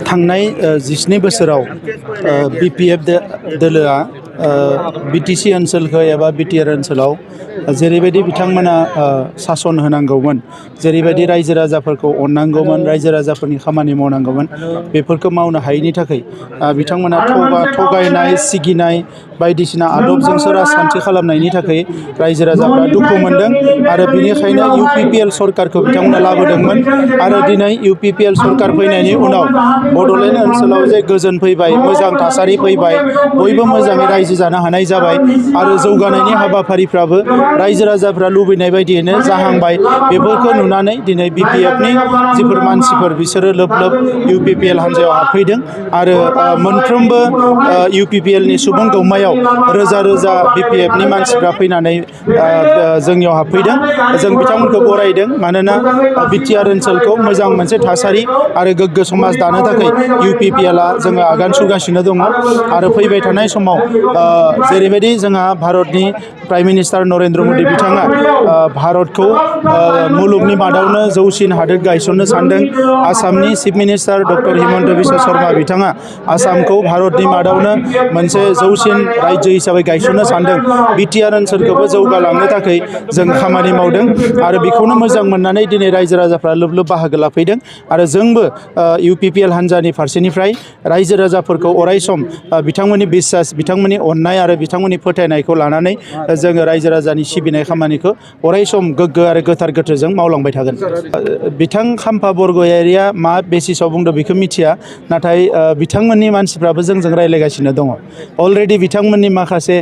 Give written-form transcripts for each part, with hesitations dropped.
थांनाय 12 बोसोराव BPF दोलोआ BTC ओनसोलखौ एबा BTR ओनसोलाव जेरैबायदि बिथांमोना सासन होनांगौमोन, जेरैबायदि रायजो राजाफोरखौ अननांगौमोन, रायजो राजाफोरनि खामानि मावनांगौमोन, बेफोरखौ मावनो हायैनि थाखाय बिथांमोना थगायनाय, सिगिनाय बायदिसिना आदबजोंसो राजखान्थि खालामनायनि थाखाय रायजो राजाफ्रा दुखु मोनदों आरो बिनिखायनो UPPL सरकारखौ बिथांमोना लाबोदोंमोन आरो दिनै UPPL सरकार फैनायनि उनाव बड'लेण्ड ओनसोलाव जे गोजोन फैबाय, मोजां थासारि फैबाय, बयबो मोजाङै रायजो जानो हानाय जाबाय आरो जौगानायनि हाबाफारिफ्राबो रायजो राजाफ्रा लुबैनाय बायदियैनो जाहांबाय। बेफोरखौ नुनानै दिनै BPFनि जिफोर मानसिफोर बिसोरो लोब लोब UPPL हान्जायाव हाबफैदों आरो मोनफ्रोमबो UPPLनि सुबुं गौमायाव रोजा रोजा BPFनि मानसिफ्रा फैनानै जोंनियाव हाबफैदों। जों बिथांमोनखौ बरायदों, मानोना BTR ओनसोलखौ मोजां मोनसे थासारि आरो गोग्गो समाज दानो थाखाय UPPLआ जोङो आगान सुरगासिनो दङ आरो फैबाय थानाय समाव जेरैबायदि जोंहा भारतनि प्राइम मिनिस्टार नरेन्द्र मदि बिथाङा भारतखौ मुलुगनि मादावनो जौसिन हादोर गायसननो सानदों। आसामनि chief minister doctor Himanta Biswa Sharma बिथाङा आसामखौ भारतनि मादावनो मोनसे जौसिन रायजो हिसाबै गायसननो सानदों। BTR ओनसोलखौबो जौगालांनो थाखाय जों खामानि मावदों आरो बेखौनो मोजां मोननानै दिनै रायजो राजाफ्रा लोब लोब बाहागो लाफैदों आरो जोंबो UPPL हान्जानि फारसेनिफ्राय रायजो राजाफोरखौ अरायसम बिथांमोननि बिसास, बिथांमोननि अननाय आरो बिथांमोननि फोथायनायखौ लानानै जोङो रायजो राजानि सिबिनाय खामानिखौ अरायसम गोग्गो आरो गोथार गोथोरजों मावलांबाय थागोन। बिथां खाम्फा बरगयारिया मा बेसिसाव बुंदों बेखौ मिथिया, नाथाय बिथांमोननि मानसिफ्राबो जोंजों रायज्लायगासिनो दङ। अलरेडि बिथांमोननि माखासे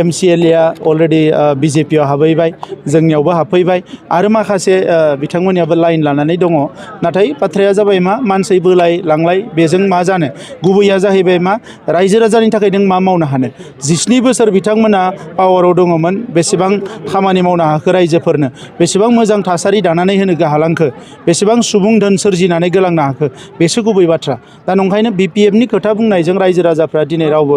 MCLA अलरेडि BJPआव हाबहैबाय, जोंनियावबो हाबफैबाय आरो माखासे बिथांमोननियाबो लाइन लानानै दङ। नाथाय बाथ्राया जाबाय मा, मानसि बोलाय लांलाय बेजों मा जानो, गुबैया जाहैबाय मा, रायजो राजानि थाखाय नों मा मावनो हानो। 17 बोसोर बिथांमोना पावाराव दङमोन, बेसेबां खामानि मावनो हाखो रायजोफोरनो, बेसेबां मोजां थासारि दानानै होनो हालांखो, बेसेबां सुबुं धोन सोरजिनानै गोलांनो हाखो, बेसो गुबै बाथ्रा। दा नंखायनो BPFनि खोथा बुंनायजों रायजो राजाफ्रा दिनै रावबो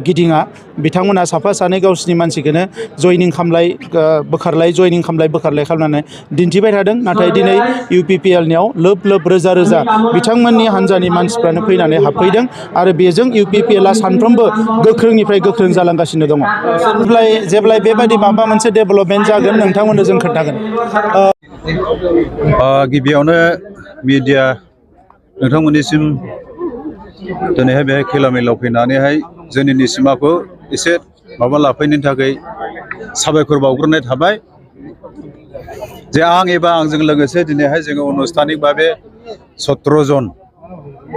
गिदिङा। बिथांमोना साफा सानै गावसिनि मानसिखौनो जयनिं खामलाय बोखारलाय, जयनिं खामलाय बोखारलाय खालामनानै दिन्थिबाय थादों। नाथाय दिनै UPPLनियाव लोब लोब रोजा रोजा बिथांमोननि हान्जानि मानसिफ्रानो फैनानै हाबफैदों आरो बेजों UPPLआ सानफ्रोमबो गोख्रोंनिफ्राय गोख्रों जालांगासिनो दङ। जेब्लाय बेबायदि माबा मोनसे डेभेलपमेन्ट जागोन नोंथांमोननो जों खोन्थागोन। गिबियावनो मिडिया नोंथांमोननिसिम दिनैहाय बेहाय खैला मैलाव फैनानैहाय जोंनि निसिमाखौ एसे माबा लाफैनायनि थाखाय साबायखर बावग्रोनाय थाबाय। जे आं एबा आंजों लोगोसे दिनैहाय जोङो अनुस्थानिक भाबे 17 जन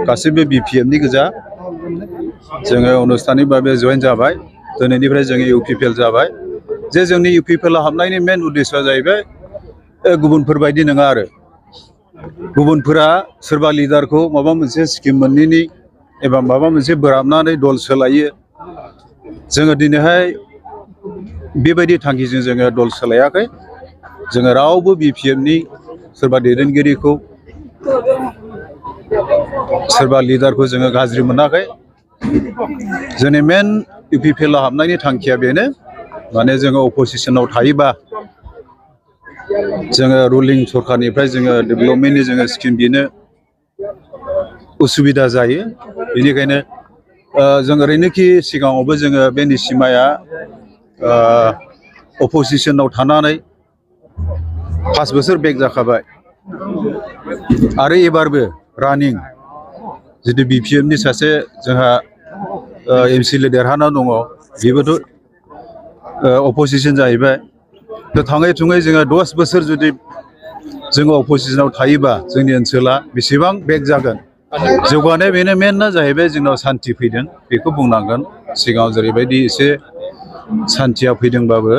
गासैबो BPFनि गोजा जोङो अनुस्थानिक भाबे जयेन जाबाय। दिनैनिफ्राय जोङो UPPL जाबाय। जे जोंनि UPPL हाबनायनि मेन उद्देश्यआ जाहैबाय गुबुनफोर बायदि नङा आरो। गुबुनफोरा सोरबा लिडारखौ माबा मोनसे स्किम मोनैनि एबा माबा मोनसे बोराबनानै दल सोलायो। जोङो दिनैहाय बेबायदि थांखिजों जोङो दल सोलायाखै। जोङो रावबो BPFनि सोरबा दैदेनगिरिखौ, सोरबा लिडारखौ जोङो गाज्रि मोनाखै। जोंनि मेन UPPL हाबनायनि थांखिया बेनो, माने जोङो अपोजिसनाव थायोबा जोङो रुलिं सरकारनिफ्राय जोङो डेभेलपमेन्टनि जोङो स्किम बिनो उसुबिदा जायो। बेनिखायनो जों ओरैनोखि सिगाङावबो जोङो बे निसिमाया अपोजिसनाव थानानै 5 बोसोर बेक जाखाबाय आरो एबारबो रानिं जितु BPFनि सासे जोंहा MCLA देरहाना दङ, बेबोथ' अपोजिसन जाहैबाय। थाङै थुङै जोङो 10 बोसोर जुदि जोङो अपोजिसनाव थायोबा जोंनि ओनसोला बेसेबां बेक जागोन। जौगानाया बेनो मेनना जाहैबाय जोंनाव सान्थि फैदों, बेखौ बुंनांगोन। सिगाङाव जेरैबायदि एसे सान्थिया फैदोंबाबो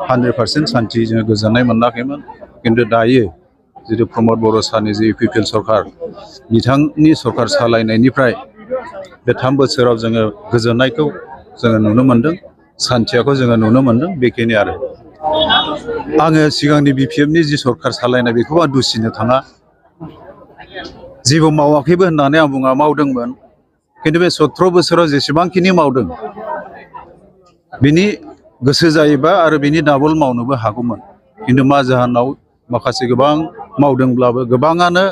100% सान्थि जोङो गोजोननाय मोनाखैमोन। खिन्थु दायो जितु प्रमद बर' सारनि जे UPPL सरकार, बिथांनि सरकार सालायनायनिफ्राय बे 3 बोसोराव जोङो गोजोननायखौ जोङो नुनो मोन्दों, सान्थियाखौ जोङो नुनो मोन्दों। बेखिनि आरो आङो सिगांनि BPFनि जि सरकार सालायनाय बेखौ आं दुसिनो थाङा। जेबो मावाखैबो होननानै आं बुङा, मावदोंमोन। खिन्थु बे 17 बोसोराव जेसेबांखिनि मावदों बिनि गोसो जायोबा आरो बिनि डाबल मावनोबो हागौमोन। खिन्थु मा जाहोनाव माखासे गोबां मावदोंब्लाबो गोबाङानो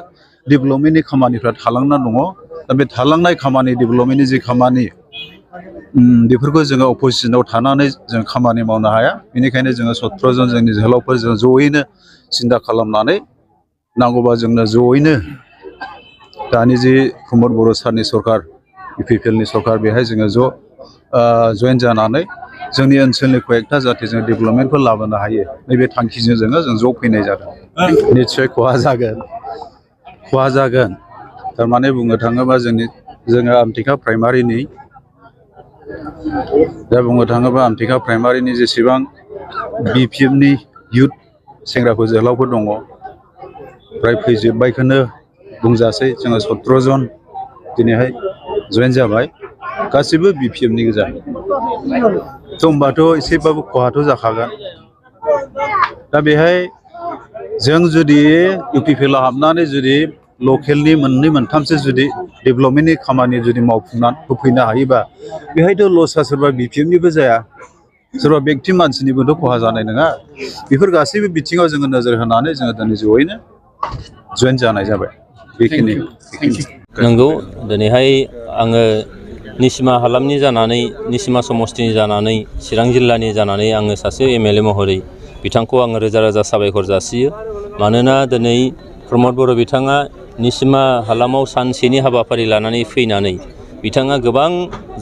डेभेलपमेन्टनि खामानिफ्रा थालांना दङ। दा बे थालांनाय खामानि डेभेलपमेन्टनि जि खामानि बेफोरखौ जोङो अपोजिसनाव थानानै जों खामानि मावनो हाया। बेनिखायनो जोङो 17 जन जोंनि जोहोलावफोर जों जयैनो सिन्था खालामनानै नांगौबा जोंनो जयैनो दानि जि प्रमद बर' सारनि सरकार UPPL नि सरकार बेहाय जोङो जয়েन जानानै जोंनि ओनसोलनि कয়েकथा जाहाथे जों डेभेलपमेन्टफोर लाबोनो हायो नैबे थांखिजों जों ज' फैनाय जादों। निस्सय खहा जागोन थारमाने बुंनो थाङोबा जोङो आमथेखा प्राइमारिनि दा बुंनो थाङोबा आमथेखा प्राइमारिनि जेसेबां BPF नि इउथ सेंग्राफोर जोहोलावफोर दङ फ्राय फैजोब्बायखौनो बुंजासै। जोङो 17 जन दिनैहाय जয়েन जाबाय गासिबो BPF नि गोजा। थ' होमबाथ' एसेबाबो खहाथ' जाखागोन। दा बेहाय जों जुदि UPPL आव हाबनानै जुदि लकेलनि मोननै मोनथामसो जुदि डेभेलपमेन्टनि खामानि जुदि मावफुंनानै होफैनो हायोबा बेहायथ' लसआ सोरबा BPF निबो जाया सोरबा बेक्ति मानसिनिबोथ' खहा जानाय नङा। बेफोर गासैबो बिथिङाव जोङो नोजोर होनानै जोङो दिनै जयैनो जয়েन जानाय जाबाय। बेखिनि नंगौ दिनैहाय आङो निसिमा हालामनि जानानै निसिमा समस्तिनि जानानै चिरां जिल्लानि जानानै आङो सासे MLA महरै बिथांखौ आङो रोजा रोजा साबायखर जासियो। मानोना दिनै प्रमद बर' बिथाङा निसिमा हालामाव सानसेनि हाबाफारि लानानै फैनानै बिथाङा गोबां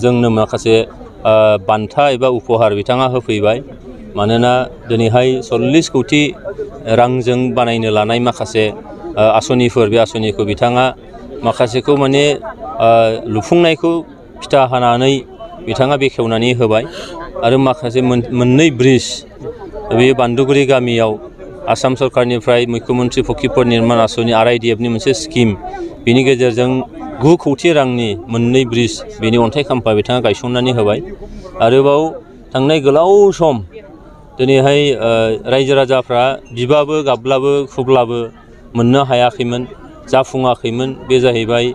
जोंनो माखासे बान्था एबा उपहार बिथाङा होफैबाय। मानोना दिनैहाय 40 कौटि रांजों बानायनो लानाय माखासे आसनिफोर बे आसनिखौ बिथाङा माखासेखौ माने लुफुंनायखौ फिथा हानानै बिथाङा बेखेवनानै होबाय आरो माखासे मोननै ब्रिज बे बान्दुगुरि गामियाव आसाम सरकारनिफ्राय मुख्यमन्त्रि फकिरफोर निर्माण आसनि RIDF नि मोनसे स्किम बिनि गेजेरजों 9 कौटि रांनि मोननै ब्रिज बेनि अन्थाइ खाम्फा बिथाङा गायसननानै होबाय। आरोबाव थांनाय गोलाव सम दिनैहाय रायजो राजाफ्रा बिबाबो गाबब्लाबो खुब्लाबो मोननो हायाखैमोन जाफुङाखैमोन। बे जाहैबाय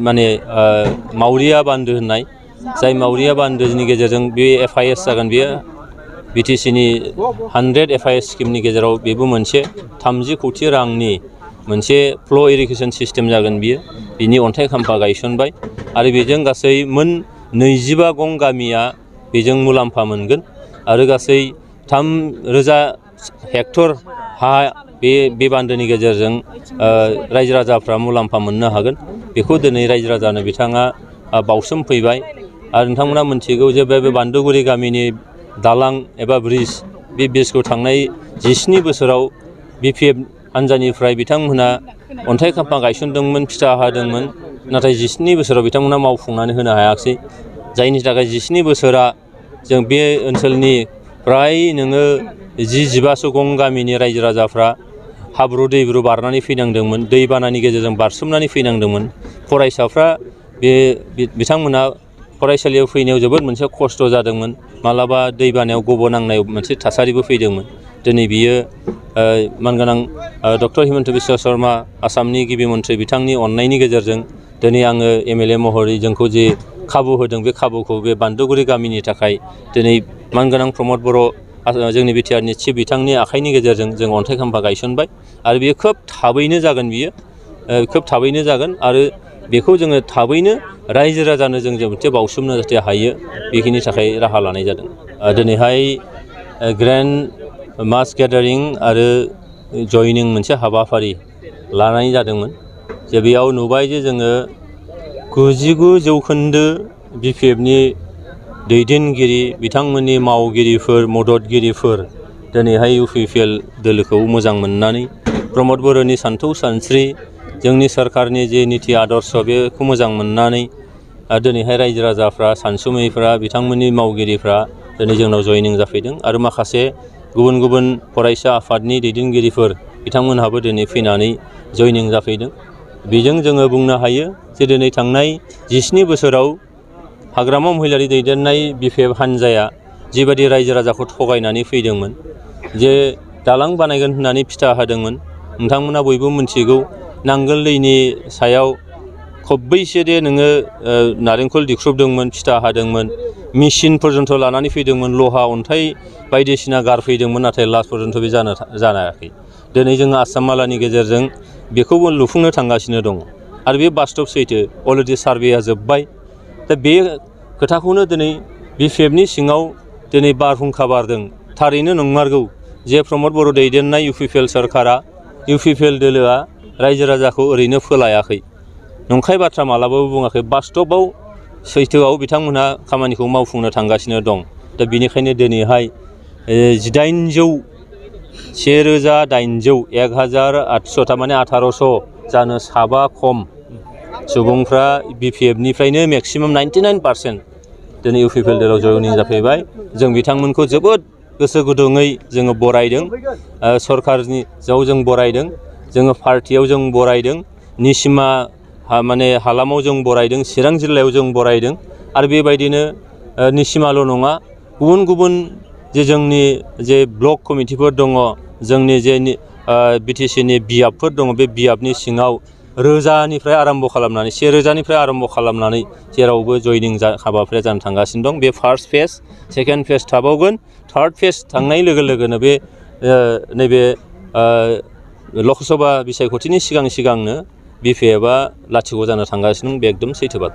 माने मावरिया बान्दो होननाय जाय मावरिया बान्दोनि गेजेरजों बे FIS जागोन। बेयो BTC नि 100 FIS स्किमनि गेजेराव बेबो मोनसे 30 कौटि रांनि मोनसे फ्ल' इरिगेसन सिस्टेम जागोन। बिनि अन्थाइ खाम्फा गायसनबाय आरो बेजों गासै मोन 25 गं गामिया बेजों मुलाम्फा मोनगोन आरो गासै 3,000 हेक्टर हा बे बान्दोनि गेजेरजों रायजो राजाफ्रा मुलाम्फा मोननो हागोन। बेखौ दिनै रायजो राजानो बिथाङा बावसोमफैबाय आरो नोंथांमोना मिथिगौ जे बे बान्दुगुरि गामिनि दालां एबा ब्रिज बे ब्रिजखौ थांनाय 17 बोसोराव BPF हान्जानिफ्राय बिथांमोनहा अन्थाइ खाम्फा गायसनदोंमोन फिथा होदोंमोन नाथाय 17 बोसोराव बिथांमोना मावफुंनानै होनो हायाखिसै। जायनि थाखाय 17 बोसोरा जों बे ओनसोलनि फ्राय नोङो 10-15 गं गामिनि रायजो राजाफ्रा हाब्रु दैब्रु बारनानै फैनांदोंमोन। दैबानानि गेजेरजों बारसोमनानै फैनांदोंमोन। फरायसाफ्रा बिथांमोना फरायसालियाव फैनायाव जोबोद मोनसे खस्थ' जादोंमोन। मालाबा दैबानायाव गब'नांनाय मोनसे थासारिबो फैदोंमोन। दिनै बियो मानगोनां डक्टर हिमन्त बिश्व शर्मा आसामनि गिबि मन्थ्रि बिथांनि अननायनि गेजेरजों दिनै आङो MLA महरै जोंखौ जे खाबु होदों बे खाबुखौ बे बान्दुगुरि गामिनि थाखाय दिनै मानगोनां प्रमद बर' जोंनि BTR नि चिफ बिथांनि आखाइनि गेजेरजों जों अन्थाइ खाम्फा गायसनबाय आरो बेयो खोब थाबैनो जागोन। खोब थाबैनो जागोन आरो बेखौ जोङो थाबैनो रायजो राजानो जों मोनसे बावसोमनो जाहाथे हायो बेखिनि थाखाय राहा लानाय जादों। दिनैहाय ग्रेन्ड मास गेदारिं आरो जयनिं मोनसे हाबाफारि लानाय जादोंमोन। जे बेयाव नुबाय जे जोङो 99% BPF नि दैदेनगिरि बिथांमोननि मावगिरिफोर मददगिरिफोर दिनैहाय UPPL दोलोखौ मोजां मोननानै प्रमद बर'नि सान्थौ सानस्रि जोंनि सरकारनि जे निति आदर्श बेखौ मोजां मोननानै दिनैहाय रायजो राजाफ्रा सानसुमैफ्रा बिथांमोननि मावगिरिफ्रा दिनै जोंनाव जयनिं जाफैदों आरो माखासे गुबुन गुबुन फरायसा आफादनि दैदेनगिरिफोर बिथांमोनहाबो दिनै फैनानै जयनिं जाफैदों। बेजों जोङो बुंनो हायो जे दिनै थांनाय 17 बोसोराव हाग्रामा महिलारि दैदेननाय BPF हान्जाया जिबायदि रायजो राजाखौ थगायनानै फैदोंमोन जे दालां बानायगोन होननानै फिथा होदोंमोन। नोंथांमोना बयबो मिथिगौ नांगोल दैनि सायाव खब्बैसे दे नोङो नारेंखल दिख्रुबदोंमोन फिथा होदोंमोन मेचिन पर्यन्थ लानानै फैदोंमोन लहा अन्थाइ बायदिसिना गारफैदोंमोन नाथाय लास्ट पर्यन्थ बे जानो हायाखै। दिनै जोङो आसाम मालानि गेजेरजों बेखौबो लुफुंनो थांगासिनो दङ। आरो बे बास्तब सैथो अलरेडि सार्भेया जोब्बाय दा बे खोथाखौनो दिनै BPFनि सिङाव दिनै बारहुंखा बारदों थारैनो नंमारगौ जे प्रमद बर' दैदेननाय UPPL सरकारा UPPL दोलोआ रायजो राजाखौ ओरैनो फोलायाखै नंखाय बाथ्रा मालाबाबो बुङाखै बास्तबाव सैथोआव बिथांमोनहा खामानिखौ मावफुंनो थांगासिनो दं दा बेनिखायनो दिनैहाय 1800 1800 1800 थारमाने 1800 जानो साबा खम सुबुंफ्रा BPFनिफ्रायनो मेक्सिमाम 99% दिनै UPPL दोलोआव जयनिं जाफैबाय जों बिथांमोनखौ जोबोद गोसो गुदुङै जोङो बरायदों सरकारनि जाव जों बरायदों जोङो पार्टियाव जों बरायदों निसिमा माने हालामाव जों बरायदों चिरां जिल्लायाव जों बरायदों आरो बेबायदिनो निसिमाल' नङा गुबुन गुबुन जे जोंनि जे ब्लक कमिटिफोर दङ जोंनि जे BTCनि बियाबफोर दङ बे बियाबनि सिङाव रोजानिफ्राय आरम्भ खालामनानै 1000निफ्राय आरम्भ खालामनानै जेरावबो जयनिं हाबाफारिया जानो थांगासिनो दं बे फार्स्ट फेज सेकेन्ड फेज थाबावगोन थार्ड फेज थांनाय लोगो लोगोनो बे नैबे लकसभा बिसायख'थिनि सिगांनो BPFआ लाथिख' जानो थांगासिनो दं बे एकदम सैथो बाथ्रा